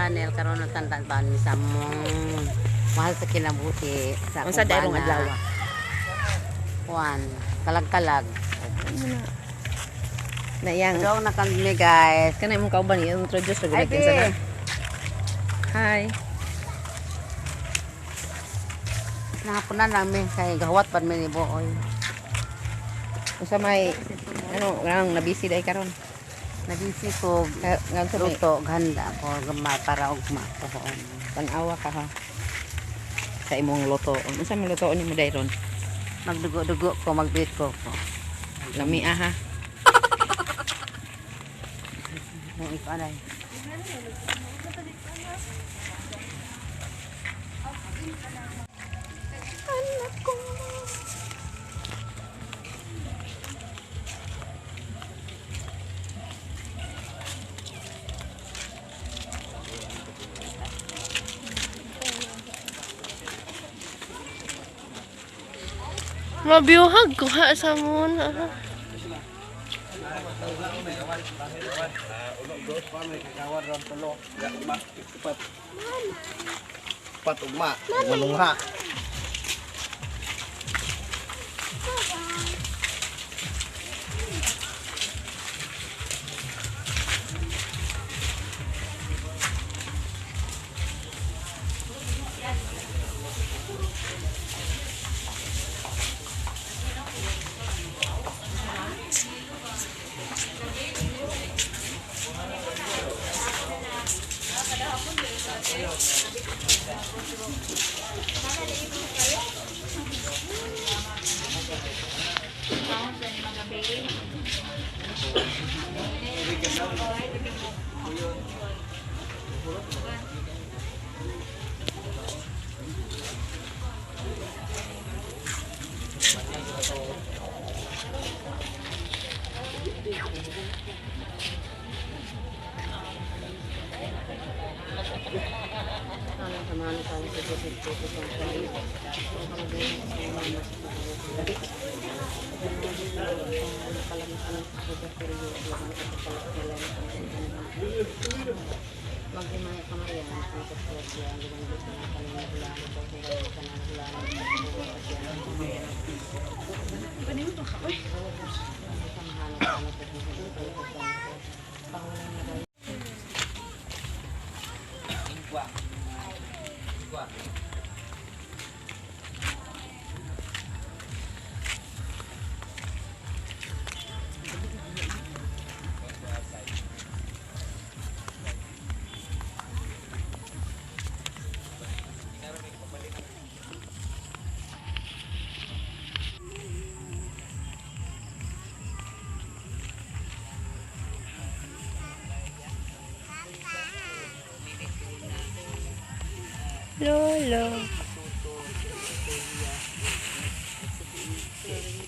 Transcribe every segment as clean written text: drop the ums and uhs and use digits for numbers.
Channel. Karon na tantan pa ni sa mong mahal sa kinabuhi sa Unsa akong dayrong bana. adlaw? Kuan, kalag-kalag. Na iyang Daw na kami, guys. Kanay mong kauban i-introduce ra Ay, gud kinsa na. be. Hi. Nahaponan lang mi kay gawat pan mi ni Booy. Unsa may ano nang nabisi dai karon? Nabisi ko Nga unsa may luto ganda ko gamay para ugma ko. tan-awa ka ha. Sa imong luto. Unsa may lutoon nimo dayron? Magdugo-dugo ko, magbit ko ko. Lami ah ha. Ang ikaw anay. Mabiyuhag ko ha sa muna. Pat ugma, manungha. Lolo.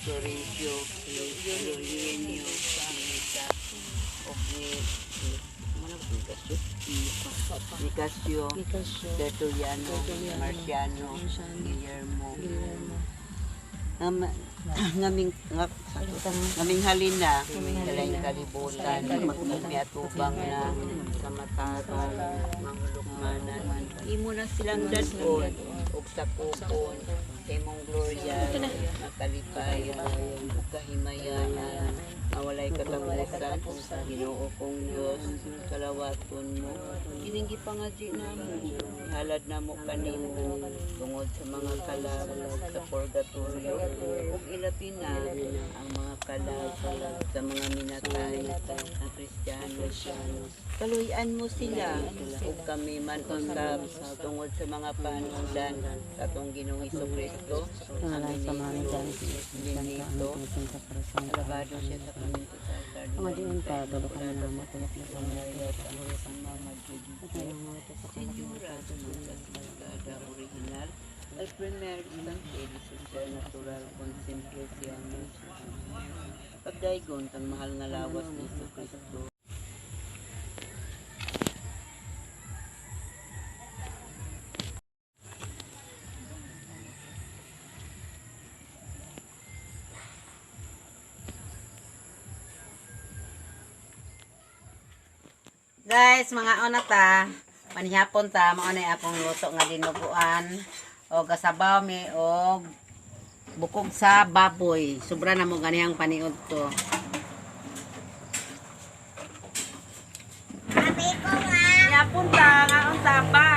Florencio, Eugenio, Nita, Ogni, Nicasio, Tertuliano, Marciano, Guillermo, ngaming ngaming halina, dalaing kalibutan, miatubang na kamatarong, mahulukmanan. Imo na silang dadon ug sakupon sa imong gloria, makalipayan, ug kahimayanan, nga walay katapusan, Ginoo kong Dios, kalawaton mo. Kining gipangadyo namo, halad namo kanimo tungod sa mga kalag sa purgatorio ug ilabi na ang mga kalag sa mga minatay na Kristiyano. Kaluy-an mo sila ug kami man usab tungod sa mga panundan sa atong Ginoong Kristo. Amen. Benito. Alabado siya sa kaminto sa altar. Señora, Sagrada Original, al primer instante de su ser natural con simpliciano. Pagdaygon kang mahal nga lawas ni Hesus Kristo. Guys, mga ona ta. Manihapon ta mao na akong luto nga dinuguan og gasabaw mi og bukog sa baboy. Sobra na mo ganihang paniud to. Manihapon ta nga unta ba.